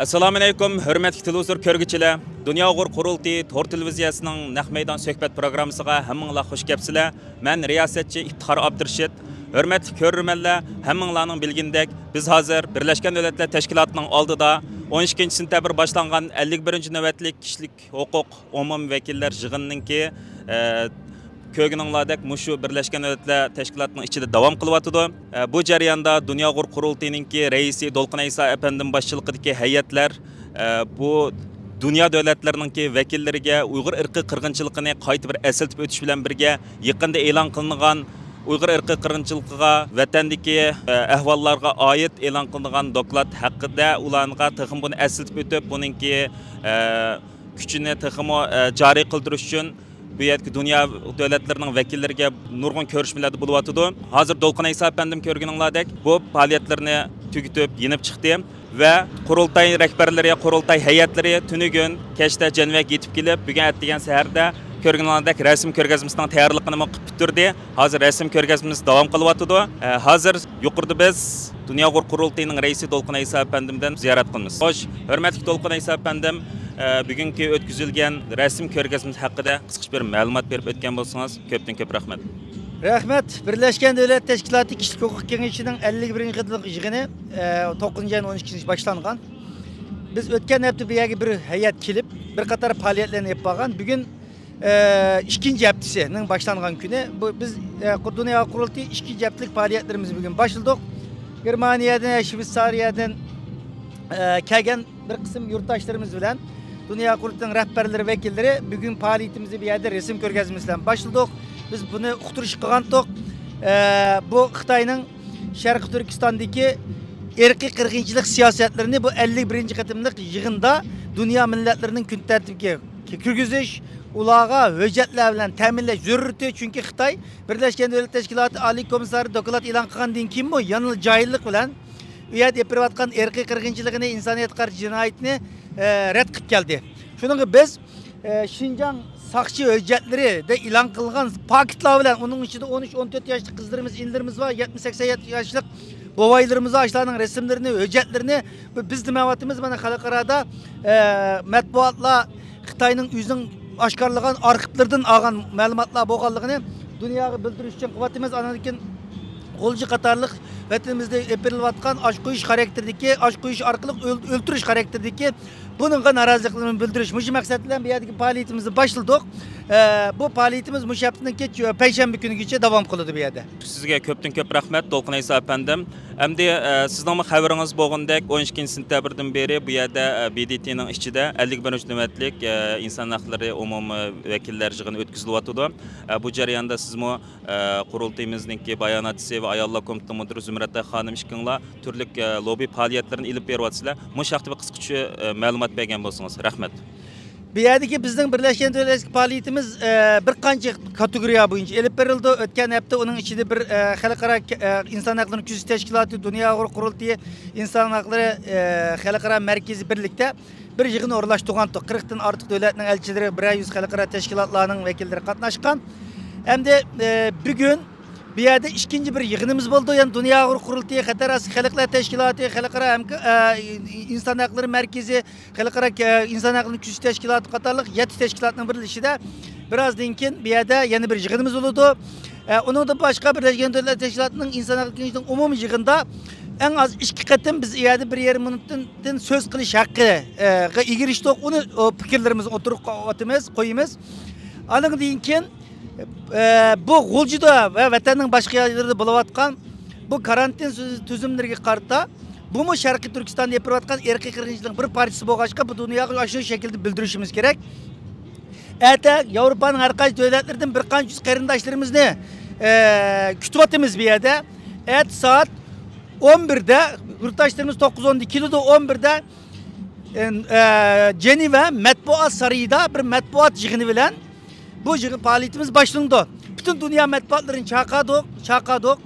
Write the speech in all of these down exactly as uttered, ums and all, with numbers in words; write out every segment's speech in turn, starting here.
ئەسسالامۇئەلەيكۇم، ھۆرمەتلىك تېلېۋىزور كۆرگۈچىلەر! دۇنيا ئۇيغۇر قۇرۇلتىيى تور تېلېۋىزىيەسىنىڭ نەق مەيدان سۆھبەت پروگراممىسىغا ھەممىڭلار خوش كەپسىلەر. مەن رىياسەتچى ئىپتىخار ئابدۇرېشىت. ھۆرمەتلىك كۆرۈرمەنلەر، ھەممىڭلارنىڭ بىلگىنىدەك، بىز ھازىر بىرلەشكەن دۆلەتلەر تەشكىلاتىنىڭ ئالدىدا ئون ئىككىنچى سېنتەبىر باشلانغان ئەللىك بىرىنچى نۆۋەتلىك كىشىلىك ھوقۇق ئومۇمىي ۋەكىللەر يىغىنىنىڭكى، ئە، كۆرگىنىڭلاردەك مۇشۇ بىرلەشكەن دۆلەتلەر تەشكىلاتىنىڭ ئىچىدە داۋام قىلىۋاتىدۇ. ئە، بۇ جەرياندا دۇنيا ئۇيغۇر قۇرۇلتىيىنىڭكى رەئىسى دولقۇن ئەيسا ئەپەندىم باشچىلىقىدىكى ھەيئەتلەر، ئە، بۇ دۇنيا دۆلەتلىرىنىڭكى ۋەكىللىرىگە ئۇيغۇر ئىرقىي قىرغىنچىلىقىنى قايتا بىر ئەسلىتىپ ئۆتۈش بىلەن بىرگە، يېقىندا ئېلان قىلىنغان ئۇيغۇر ئىرقىي قىرغىنچىلىقىغا، ۋەتەندىكى، ئە، ئەھۋاللارغا ئائىت ئېلان قىلىنغان دوكلات ھەققىدە ئۇلارغا تېخىمۇ بۇنى ئەسلىتىپ ئۆتۈپ، بۇنىڭكى، ئە، كۈچىنى تېخىمۇ، ئە، جارى قىلدۇرۇش ئۈچۈن بۇ يەردىكى دۇنيا دۆلەتلىرىنىڭ ۋەكىللىرىگە نۇرغۇن كۆرۈشمىلەردە بولۇۋاتىدۇ. ھازىر دولقۇن ئەيسا ئەپەندىم كۆرگىنىڭلاردەك بۇ پائالىيەتلىرىنى تۈگىتىپ، يېنىپ چىقتى ۋە قۇرۇلتاي رەھبەرلىرى، قۇرۇلتاي ھەيئەتلىرى تۈنۈگۈن كەچتە جەنۋەگە يېتىپ كېلىپ، بۈگۈن ئەتىگەن سەھەردە كۆرگىنىڭلاردەك رەسىم كۆرگەزمىسىنىڭ تەييارلىقىنىمۇ قىلىپ پۈتتۈردى. ھازىر رەسىم كۆرگەزمىمىز داۋام قىلىۋاتىدۇ. ئە، ھازىر يۇقىرىدا بىز دۇنيا ئۇيغۇر قۇرۇلتىيىنىڭ رەئىسى دولقۇن ئەيسا ئەپەندىم بىلەن زىيارەت قىلىمىز. خوش، ھۆرمەتلىك دولقۇن ئەيسا ئەپەندىم، ئە، بۈگۈنكى ئۆتكۈزۈلگەن رەسىم كۆرگەزمىسى ھەققىدە قىسقىچە بىر مەلۇمات بېرىپ ئۆتكەن بولسىڭىز، كۆپتىن كۆپ رەھمەت. رەھمەت. بىرلەشكەن دۆلەت تەشكىلاتى كىشىلىك ھوقۇق كېڭىشىنىڭ ئەللىك بىرىنچى قېتىملىق يىغىنى، ئە، توققۇزىنچى ئاينىڭ ئون ئىككىنچى باشلانغان. بىز ئۆتكەن ھەپتە بۇ يەرگە بىر ھەيئەت كېلىپ، بىر قاتار پائالىيەتلەرنى ئېلىپ بارغان. بۈگۈن ئە، ئىككىنچى ھەپتىسىنىڭ باشلانغان كۈنى. بۇ بىز، ئە، قۇ-، دۇنيا قۇرۇلتىيى ئىككىنچى ھەپتىلىك پائالىيەتلىرىمىزنى بۈگۈن باشلىدۇق. گېرمانىيەدىن، شۋېتسارىيەدىن، ئە، كەلگەن بىر قىسىم يۇرتداشلىرىمىز بىلەن دۇنيا قۇرۇلتىيىنىڭ رەھبەرلىرى، ۋەكىللىرى بۈگۈن پائالىيىتىمىزنى بۇ يەردە رەسىم كۆرگەزمىسى بىلەن باشلىدۇق. بىز بۇنى ئۇقتۇرۇش قىلغانتۇق. ئە، بۇ خىتاينىڭ شەرقىي تۈركىستاندىكى ئىرقىي قىرغىنچىلىق سىياسەتلىرىنى بۇ ئەللىك بىرىنچى قېتىملىق يىغىندا دۇنيا مىللەتلىرىنىڭ كۈن تەرتىپىگە كىرگۈزۈش، ئۇلارغا ھۆججەتلەر بىلەن تەمىنلەش زۆرۈرىيىتى، چۈنكى خىتاي بىرلەشكەن دۆلەتلەر تەشكىلاتى ئالىي كومىسسارى دوكلات ئېلان قىلغاندىن كېيىنمۇ يەنىلا جاھىللىق بىلەن ئۇ يەردە ئېلىپ بېرىۋاتقان ئىرقىي قىرغىنچىلىقىنى، ئىنسانىيەتكە قارشى جىنايىتىنى، ئە، رەت قىلىپ كەلدى. شۇنىڭغا بىز، ئە، شىنجاڭ ساقچى ھۆججەتلىرىدە ئېلان قىلغان پاكىتلار بىلەن، ئۇنىڭ ئىچىدە ئون ئۈچ، ئون تۆت ياشلىق قىزلىرىمىز، ئىنىلىرىمىز بار، يەتمىش، سەكسەن ياشلىق بوۋايلىرىمىز بار، ئاشۇلارنىڭ رەسىملىرىنى، ھۆججەتلىرىنى بىز دېمەيۋاتىمىز. مانا خەلقئارادا، ئە، مەتبۇئاتلار خىتاينىڭ ئۆزىنىڭ ئاشكارىلىغان ئارخىپلىرىدىن ئالغان مەلۇماتلار بولغانلىقىنى دۇنياغا بىلدۈرۈش ئۈچۈن قىلىۋاتىمىز. ئاندىن كېيىن غۇلجا قاتارلىق ۋەتىنىمىزدە ئېلىپ بېرىلىۋاتقان ئاش قويۇش خاراكتېرىدىكى، ئاش قويۇش ئارقىلىق ئۆل-، ئۆلتۈرۈش خاراكتېرىدىكى بۇنىڭغا نارازىلىقلىرىمىزنى بىلدۈرۈش، مۇشۇ مەقسەت بىلەن بۇ يەردىكى پائالىيىتىمىزنى باشلىدۇق. ئە، بۇ پائالىيىتىمىز مۇشۇ ھەپتىنىڭ كېچە، پەيشەنبە كۈنىگىچە داۋام قىلىدۇ بۇ يەردە. سىزگە كۆپتىن كۆپ رەھمەت، دولقۇن ئەيسا ئەپەندىم. ئەمدى، ئە، سىزنىڭمۇ خەۋىرىڭىز بولغىنىدەك، ئون ئىككىنچى سېنتەبىردىن بېرى بۇ يەردە، ئە، بى دى تىنىڭ ئىچىدە ئەللىك بىرىنچى نۆۋەتلىك، ئە، ئىنسان ھەقلىرى ئومۇمىي ۋەكىللەر يىغىنى ئۆتكۈزۈلۈۋاتىدۇ. ئە، بۇ جەرياندا سىزمۇ، ئە، قۇرۇلتىيىمىزنىڭكى باياناتچىسى ۋە ئاياللار كومىتېتىنىڭ مۇدىرى زۇمرەتئاي خانىم ئىككىڭلار تۈرلۈك، ئە، لوببى پائالىيەتلىرىنى ئېلىپ بېرىۋاتىسىلەر. مۇشۇ ھەقتە بىر قىسقىچە، ئە، مەلۇمات بەرگەن بولسىڭىز. رەھمەت. بۇ يەردىكى بىزنىڭ بىرلەشكەن دۆلەتلەردىكى پائالىيىتىمىز، ئە، بىر قانچە كاتېگورىيە بويىچە ئېلىپ بېرىلىدۇ. ئۆتكەن ھەپتە ئۇنىڭ ئىچىدە بىر، ئە، خەلقئارا، ئە، ئىنسان ھەقلىرىنى كۆزىتىش تەشكىلاتى، دۇنيا ئۇيغۇر قۇرۇلتىيى، ئىنسان ھەقلىرى، ئە، خەلقئارا مەركىزى بىرلىكتە بىر يىغىن ئورۇنلاشتۇرغانتۇق. قىرىقتىن ئارتۇق دۆلەتنىڭ ئەلچىلىرى، بىرەر يۈز خەلقئارا تەشكىلاتلارنىڭ ۋەكىللىرى قاتناشقان. ئەمدى، ئە، بۈگۈن بۇ يەردە ئىككىنچى بىر يىغىنىمىز بولىدۇ. يەنى دۇنيا ئۇيغۇر قۇرۇلتىيى، خەتەر ئاستى خەلقلەر تەشكىلاتى، خەلقئارا ھەمكا-، ئە، ئىنسان ھەقلىرى مەركىزى، خەلقئارا، ئە، ئىنسان ھەقلىرىنى كۆزىتىش تەشكىلاتى قاتارلىق يەتتە تەشكىلاتنىڭ بىرلىشىشىدە بىرازدىن كېيىن بۇ يەردە يەنە بىر يىغىنىمىز بولىدۇ. ئە، ئۇنىڭدىن باشقا، بىرلەشكەن دۆلەتلەر تەشكىلاتىنىڭ ئىنسان ھەقلىرى كېڭىشىنىڭ ئومۇمىي يىغىنىدا ئەڭ ئاز ئىككى قېتىم بىز ئۇ يەردە بىر يېرىم مىنۇتتىن سۆز قىلىش ھەققىگە ئېرىشتۇق. ئۇنى، ئۇ پىكىرلىرىمىزنى ئوتتۇرىغا قويۇۋاتىمىز، قويىمىز. ئانىڭدىن كېيىن، ئە، بۇ غۇلجىدا ۋە ۋەتەننىڭ باشقا يەرلىرىدە بولۇۋاتقان بۇ كارانتىن سۈ-، تۈزۈملىرىگە قارىتا، بۇمۇ شەرقىي تۈركىستاندا ئېلىپ بېرىلىۋاتقان ئىرقىي قىرغىنچىلىقنىڭ بىر پارچىسى بولغاچقا، بۇ دۇنياغا ئاشۇ شەكىلدە بىلدۈرۈشىمىز كېرەك. ئەتە ياۋروپانىڭ ھەر قايسى دۆلەتلىرىدىن بىر قانچە يۈز قېرىنداشلىرىمىزنى، ئە، كۈتۈۋاتىمىز بۇ يەردە. ئەتە سائەت ئون بىردە، يۇرتداشلىرىمىز توققۇز ئوندا كېلىدۇ، ئون بىردە، ئە، ئە، جېنېۋا مەتبۇئات سارىيىدا بىر مەتبۇئات يىغىنى بىلەن بۇ يىغىن پائالىيىتىمىز باشلىنىدۇ. پۈتۈن دۇنيا مەتبۇئاتلىرىنى چاقىردۇق، چاقىردۇق.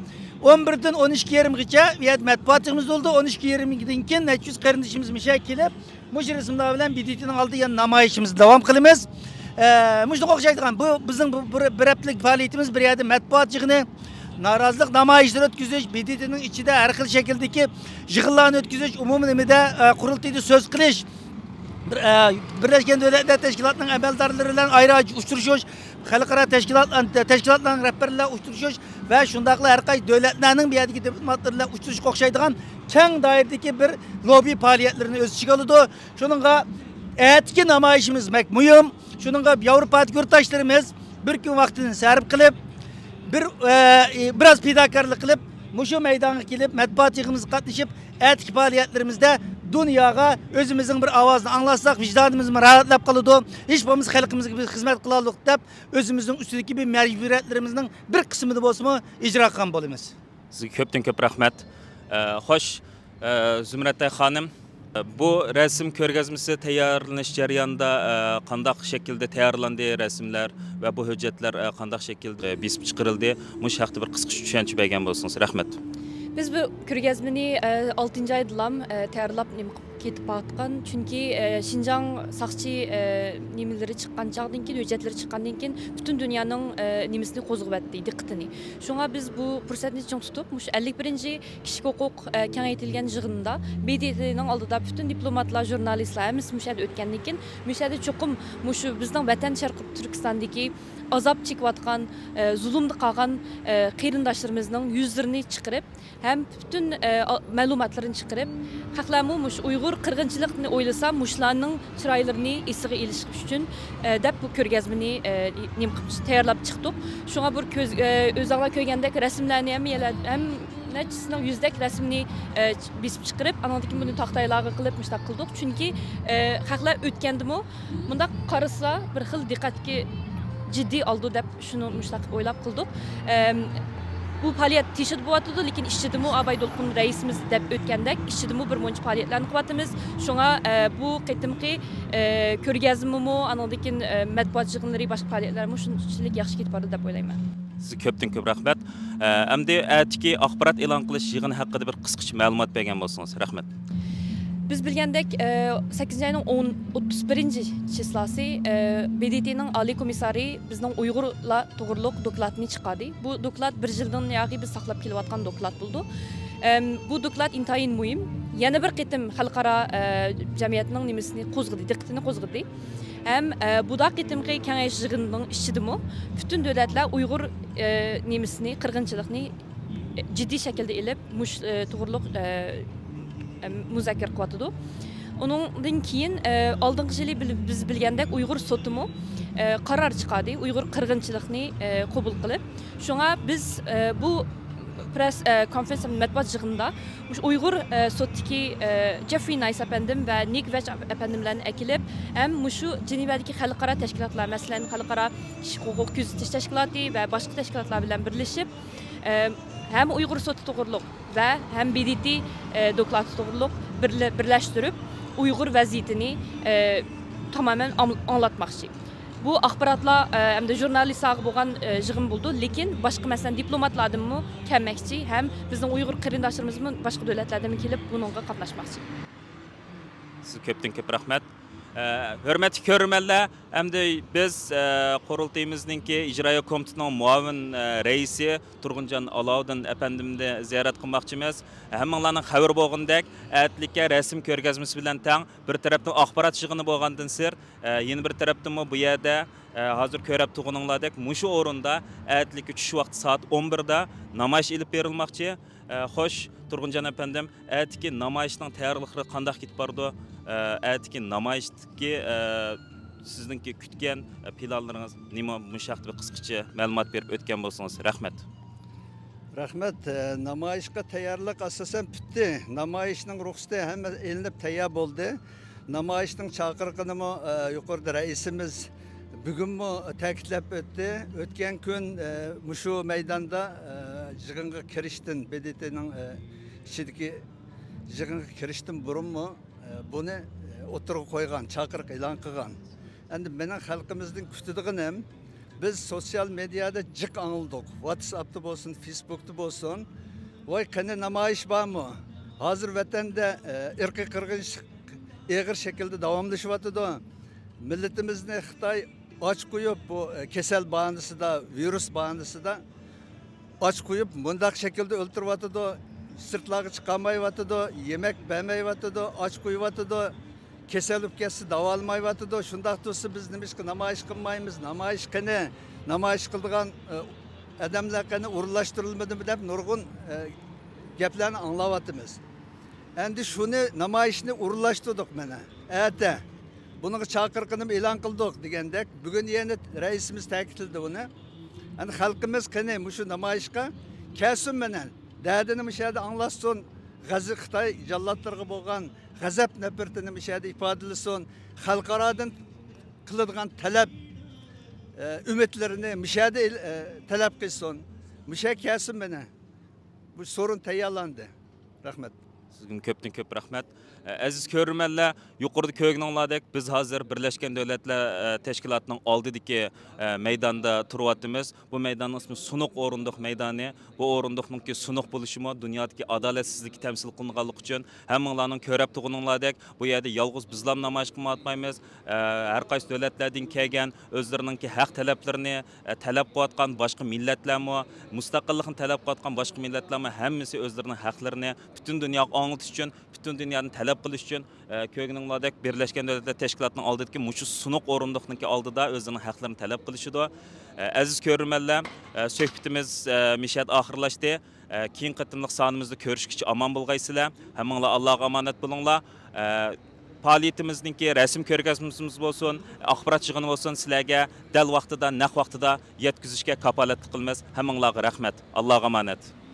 ئون بىردىن ئون ئىككى يېرىمغىچە بۇ يەردە مەتبۇئات يىغىنىمىز بولىدۇ. ئون ئىككى يېرىمدىن كېيىن نەچچە يۈز قېرىندىشىمىز مۇشۇ يەرگە كېلىپ، مۇشۇ رەسىملەر بىلەن بى دى تىنىڭ ئالدىدا يەنە نامايىشىمىزنى داۋام قىلىمىز. ئە، مۇشۇنىڭغا ئوخشايدىغان بۇ بىزنىڭ بۇ بىر، بىر ھەپتىلىك پائالىيىتىمىز بىر يەردە مەتبۇئات يىغىنى، نارازىلىق نامايىشلىرى ئۆتكۈزۈش، ب د ت نىڭ ئىچىدە ھەر خىل شەكىلدىكى يىغىنلارنى ئۆتكۈزۈش، ئومۇمىي نېمىدە، ئە، قۇرۇلتىيدا سۆز قىلىش، بىر، ئە، بىرلەشكەن دۆلەتلەر تەشكىلاتىنىڭ ئەمەلدارلىرى بىلەن ئايرى ئۇچرىشىش، خەلقئارا تەشكىلات، تەشكىلاتلارنىڭ رەھبەرلىرى بىلەن ئۇچرىشىش ۋە شۇنداقلا ھەر قايسى دۆلەتلەرنىڭ بۇ يەردىكى دىپلوماتلىرى بىلەن ئۇچرىشىشقا ئوخشايدىغان كەڭ دائىرىدىكى بىر لوببى پائالىيەتلىرىنى ئۆز ئىچىگە ئالىدۇ. شۇنىڭغا ئەتىكى نامايىشىمىز بەك مۇھىم. شۇنىڭغا ياۋروپادىكى يۇرتداشلىرىمىز بىر كۈن ۋاقتىنى سەرپ قىلىپ، بىر، ئە، بىراز پىداكارلىق قىلىپ، مۇشۇ مەيدانغا كېلىپ، مەتبۇئات يىغىنىمىزغا قاتنىشىپ، ئەتىكى پائالىيەتلىرىمىزدە دۇنياغا ئۆزىمىزنىڭ بىر ئاۋازىنى ئاڭلاتساق، ۋىجدانىمىزمۇ راھەتلەپ قالىدۇ. ھېچ بولمىسا خەلقىمىزگە بىر خىزمەت قىلايلۇق دەپ، ئۆزىمىزنىڭ ئۈستىدىكى بىر مەجبۇرىيەتلىرىمىزنىڭ بىر قىسمىنى بولسىمۇ ئىجرا قىلغان بولىمىز. سىزگە كۆپتىن كۆپ رەھمەت. ئە، خوش، ئە، زۇمرەتئاي خانىم، بۇ رەسىم كۆرگەزمىسى تەييارلىنىش جەريانىدا، ئە، قانداق شەكىلدە تەييارلاندى رەسىملەر ۋە بۇ ھۆججەتلەر، ئە، قانداق شەكىلدە بېسىپ چىقىرىلدى؟ مۇشۇ ھەقتە بىر قىسقىچە چۈشەنچە بەرگەن بولسىڭىز. رەھمەت. بىز بۇ كۆرگەزمىنى، ئە، ئالتىنچى ئايدىلام، ئە، تەييارلاپ نېمە قىلىپ كېتىپ باققان. چۈنكى، ئە، شىنجاڭ ساقچى، ئە، نېمىلىرى چىققان چاغدىن كېيىن، ھۆججەتلىرى چىققاندىن كېيىن پۈتۈن دۇنيانىڭ، ئە، نېمىسىنى قوزغىۋەتتى، دىققىتىنى. شۇڭا بىز بۇ پۇرسەتنى چىڭ تۇتۇپ، مۇشۇ ئەللىك بىرىنچى كىشىلىك ھوقۇق، ئە، كېڭەيتىلگەن يىغىنىدا ب د ت نىڭ ئالدىدا پۈتۈن دىپلوماتلار، ژۇرنالىستلار ھەممىسى مۇشۇ يەردە ئۆتكەندىن كېيىن، مۇشۇ يەردە چوقۇم مۇشۇ بىزنىڭ ۋەتەن شەرقىي تۈركىستاندىكى ئازاب چېكىۋاتقان، ئە، زۇلۇمدا قالغان، ئە، قېرىنداشلىرىمىزنىڭ يۈزلىرىنى چىقىرىپ، ھەم پۈتۈن، ئە، ئا-، مەلۇماتلىرىنى چىقىرىپ، خەقلەرمۇ مۇشۇ ئۇيغۇر قىرغىنچىلىقىنى ئويلىسا، مۇشۇلارنىڭ چىرايلىرىنى ئېسىگە ئېلىش ئۈچۈن، ئە، دەپ بۇ كۆرگەزمىنى، ئە، نېمە قىلىپ تەييارلاپ چىقتۇق. شۇڭا بىر كۆز، ئە، ئۆزۈڭلار كۆرگەندەك رەسىملەرنى ھەممە يەرلەر، ھەم نەچچىسىنىڭ يۈزدەك رەسىمىنى، ئە، بېسىپ چىقىرىپ، ئانىڭدىن كېيىن بۇنى تاختايلارغا قىلىپ مۇشۇنداق قىلدۇق. چۈنكى، ئە، خەقلەر ئۆتكەندىمۇ مۇنداق قارىسا، بىر خىل دىققەتكە جىددىي ئالىدۇ دەپ شۇنى مۇشۇنداق ئويلاپ قىلدۇق. ئەم، بۇ پائالىيەت تېشىدا بولۇۋاتىدۇ، لېكىن ئىچىدىمۇ ئاباي دولقۇن رەئىسىمىز دەپ ئۆتكەندەك، ئىچىدىمۇ بىر مۇنچە پائالىيەتلەرنى قىلىۋاتىمىز. شۇڭا، ئە، بۇ قېتىمقى، ئە، كۆرگەزمىمۇ، ئانىڭدىن كېيىن، ئە، مەتبۇئات يىغىنلىرى، باشقا پائالىيەتلەرمۇ شۇنچىلىك ياخشى كېتىپ بارىدۇ دەپ ئويلايمەن. سىزگە كۆپتىن كۆپ رەھمەت. ئە، ئەمدى ئەتىكى ئاخبارات ئېلان قىلىش يىغىنى ھەققىدە بىر قىسقىچە مەلۇمات بەرگەن بولسىڭىز. رەھمەت. بىز بىلگەندەك، ئە، سەككىزىنچى ئاينىڭ ئون، ئوتتۇز بىرىنچى چىسلاسى، ئە، ب د ت نىڭ ئالىي كومىسسارى بىزنىڭ ئۇيغۇرلار توغرۇلۇق دوكلاتنى چىقاردى. بۇ دوكلات بىر يىلدىن ياقى بىز ساقلاپ كېلىۋاتقان دوكلات بولىدۇ. ئەم، بۇ دوكلات ئىنتايىن مۇھىم. يەنە بىر قېتىم خەلقئارا، ئە، جەمئىيەتنىڭ نېمىسىنى قوزغىدى، دىققىتىنى قوزغىدى. ھەم، ئە، بۇ دا قېتىمقى كېڭەش يىغىنىنىڭ ئىچىدىمۇ پۈتۈن دۆلەتلەر ئۇيغۇر، ئە، نېمىسىنى، قىرغىنچىلىقنى جىددىي شەكىلدە ئېلىپ، مۇش-، ئە، توغرۇلۇق، ئە، ئەم، مۇزاكىرە قىلىۋاتىدۇ. ئۇنىڭدىن كېيىن، ئە، ئالدىنقى يىلى بىل-، بىز بىلگەندەك ئۇيغۇر سوتىمۇ، ئە، قارار چىقاردى، ئۇيغۇر قىرغىنچىلىقنى، ئە، قوبۇل قىلىپ. شۇڭا بىز، ئە، بۇ پرېس، ئە، كونفېرېنس ھەم مەتبۇئات يىغىنىدا مۇشۇ ئۇيغۇر، ئە، سوتتىكى، ئە، جېفرى نايس ئەپەندىم ۋە نىك ۋېچ ئەپەندىملەرنى ئەكېلىپ، ھەم مۇشۇ جېنېۋەدىكى خەلقئارا تەشكىلاتلار، مەسىلەن، خەلقئارا كىشىلىك ھوقۇق كۆزىتىش تەشكىلاتى ۋە باشقا تەشكىلاتلار بىلەن بىرلىشىپ، ئە، ھەم ئۇيغۇر سوتى توغرۇلۇق ۋە ھەم ب د ت، ئە، دوكلاتى توغرۇلۇق بىرلە-، بىرلەشتۈرۈپ، ئۇيغۇر ۋەزىيىتىنى، ئە، تامامەن ئاڭ-، ئاڭلاتماقچى. بۇ ئاخباراتلار، ئە، ھەمدە ژۇرنالىستلارغا بولغان، ئە، يىغىن بولىدۇ، لېكىن باشقا، مەسىلەن، دىپلوماتلاردىنمۇ كەلمەكچى ھەم بىزنىڭ ئۇيغۇر قېرىنداشلىرىمىزمۇ باشقا دۆلەتلەردىنمۇ كېلىپ بۇنىڭغا قاتناشماقچى. سىزگە كۆپتىن كۆپ رەھمەت. ئە، ھۆرمەتلىك كۆرۈرمەنلەر، ئەمدى بىز، ئە، قۇرۇلتىيىمىزنىڭكى ئىجرائىيە كومىتېتىنىڭ مۇئاۋىن، ئە، رەئىسى تۇرغۇنجان ئالاۋۇدىن ئەپەندىمنى زىيارەت قىلماقچىمىز. ھەممىڭلارنىڭ خەۋىرى بولغىنىدەك، ئەتىلىككە رەسىم كۆرگەزمىسى بىلەن تەڭ بىر تەرەپتىن ئاخبارات يىغىنى بولغاندىن سىر، ئە، يەنە بىر تەرەپتىنمۇ بۇ يەردە، ئە، ھازىر كۆرۈپ تۇرغىنىڭلاردەك مۇشۇ ئورۇندا ئەتىلىككە چۈش ۋاقتى سائەت ئون بىردە نامايىش ئېلىپ بېرىلماقچى. ئە، خوش، تۇرغۇنجان ئەپەندىم، ئەتىكى نامايىشنىڭ تەييارلىقلىرى قانداق كېتىپ بارىدۇ؟ ئە، ئەتىكى نامايىشتىكى، ئە، سىزنىڭكى كۈتكەن، ئە، پىلانلىرىڭىز نېمە؟ مۇشۇ ھەقتە بىر قىسقىچە مەلۇمات بېرىپ ئۆتكەن بولسىڭىز. رەھمەت. رەھمەت. ئە، نامايىشقا تەييارلىق ئاساسەن پۈتتى. نامايىشنىڭ رۇخسىتى ھەممە ئېلىنىپ تەييار بولدى. نامايىشنىڭ چاقىرىقىنىمۇ، ئە، يۇقىرىدا رەئىسىمىز بۈگۈنمۇ تەكىتلەپ ئۆتتى. ئۆتكەن كۈن، ئە، مۇشۇ مەيداندا، ئە، يىغىنغا كىرىشتىن، ب د ت نىڭ، ئە، ئىچىدىكى يىغىنغا كىرىشتىن بۇرۇنمۇ، ئە، بۇنى، ئە، ئوتتۇرىغا قويغان، چاقىرىق ئېلان قىلغان. ئەمدى مېنىڭ خەلقىمىزدىن كۈتىدىغىنىم، بىز سوتسىيال مېدىيادا جىق ئاڭلىدۇق. ۋاتساپتا بولسۇن، فېيسبۇكتا بولسۇن. ۋاي، قېنى نامايىش بارمۇ؟ ھازىر ۋەتەندە، ئە، ئىرقىي قىرغىنچىلىق ئېغىر شەكىلدە داۋاملىشىۋاتىدۇ. مىللىتىمىزنى خىتاي ئاچ قويۇپ، بۇ، ئە، كېسەل باھانىسىدا، ۋىرۇس باھانىسىدا ئاچ قويۇپ، مۇنداق شەكىلدە ئۆلتۈرۈۋاتىدۇ، سىرتلارغا چىقارمايۋاتىدۇ، يېمەك بەرمەيۋاتىدۇ، ئاچ قويۇۋاتىدۇ، كېسەل بولۇپ كەتسە داۋالىمايۋاتىدۇ. شۇنداق تۇرسا بىز نېمىشقا نامايىش قىلمايمىز؟ نامايىش قېنى؟ نامايىش قىلىدىغان، ئە، ئادەملەر قېنى؟ ئورۇنلاشتۇرۇلمىدىمۇ دەپ نۇرغۇن، ئە، گەپلەرنى ئاڭلاۋاتىمىز. ئەمدى شۇنى، نامايىشنى ئورۇنلاشتۇردۇق مانا. ئەتە بۇنىڭغا چاقىرغىنىمۇ ئېلان قىلدۇق دېگەندەك، بۈگۈن يەنە رەئىسىمىز تەكىتلىدى بۇنى. ئەمدى خەلقىمىز قېنى مۇشۇ نامايىشقا كەلسۇن مانا. دەردىنى مۇشۇ يەردە ئاڭلاتسۇن. غەزى-، خىتاي جاللاتلىرىغا بولغان غەزەپ نەپرىتىنى مۇشۇ يەردە ئىپادىلىسۇن. خەلقئارادىن قىلىدىغان تەلەپ، ئە، ئۈمىدلىرىنى مۇشۇ يەردە ئېل-، ئە، تەلەپ قىلسۇن. مۇشۇ يەرگە كەلسۇن مانا. بۇ سورۇن تەييارلاندى. رەھمەت. سىزگىمۇ كۆپتىن كۆپ رەھمەت. ئە، ئەزىز كۆرۈرمەنلەر، يۇقىرىدا كۆرگىنىڭلاردەك، بىز ھازىر بىرلەشكەن دۆلەتلەر، ئە، تەشكىلاتىنىڭ ئالدىدىكى، ئە، مەيداندا تۇرۇۋاتىمىز. بۇ مەيداننىڭ ئىسمى سۇنۇق ئورۇندۇق مەيدانى. بۇ ئورۇندۇقنىڭكى سۇنۇق بولۇشىمۇ دۇنيادىكى ئادالەتسىزلىككە تەمسىل قىلىنغانلىقى ئۈچۈن، ھەممىڭلارنىڭ كۆرۈپ تۇرغىنىڭلاردەك، بۇ يەردە يالغۇز بىزلام نامايىش قىلمايۋاتمايمىز. ئە، ھەر قايسى دۆلەتلەردىن كەلگەن ئۆزلىرىنىڭكى ھەق تەلەپلىرىنى، ئە، تەلەپ قىلىۋاتقان باشقا مىللەتلەرمۇ، مۇستەقىللىقنى تەلەپ قىلىۋاتقان باشقا مىللەتلەرمۇ ھەممىسى ئۆزلىرىنىڭ ھەقلىرىنى پۈتۈن دۇنياغا ئاڭلىتىش ئۈچۈن، پۈتۈن دۇنيادىن تەلەپ قىلىش ئۈچۈن، ئە، كۆرگىنىڭلاردەك، بىرلەشكەن دۆلەتلەر تەشكىلاتىنىڭ ئالدىدىكى مۇشۇ سۇنۇق ئورۇندۇقنىڭكى ئالدىدا ئۆزلىرىنىڭ ھەقلىرىنى تەلەپ قىلىشىدۇ. ئە، ئەزىز كۆرۈرمەنلەر، ئە، سۆھبىتىمىز، ئە، مىشەت ئاخىرلاشتى. ئە، كېيىنكى قېتىملىق سانىمىزدا كۆرۈشكىچە ئامان بولغايسىلەر. ھەممىڭلار ئاللاغا ئامانەت بولۇڭلار. ئە، پائالىيىتىمىزنىڭكى رەسىم كۆرگەزمىسىمىز بولسۇن، ئاخبارات يىغىنى بولسۇن، سىلەرگە دەل ۋاقتىدا، نەق ۋاقتىدا يەتكۈزۈشكە كاپالەتلىك قىلىمىز. ھەممىڭلارغا رەھمەت. ئاللاغا ئامانەت.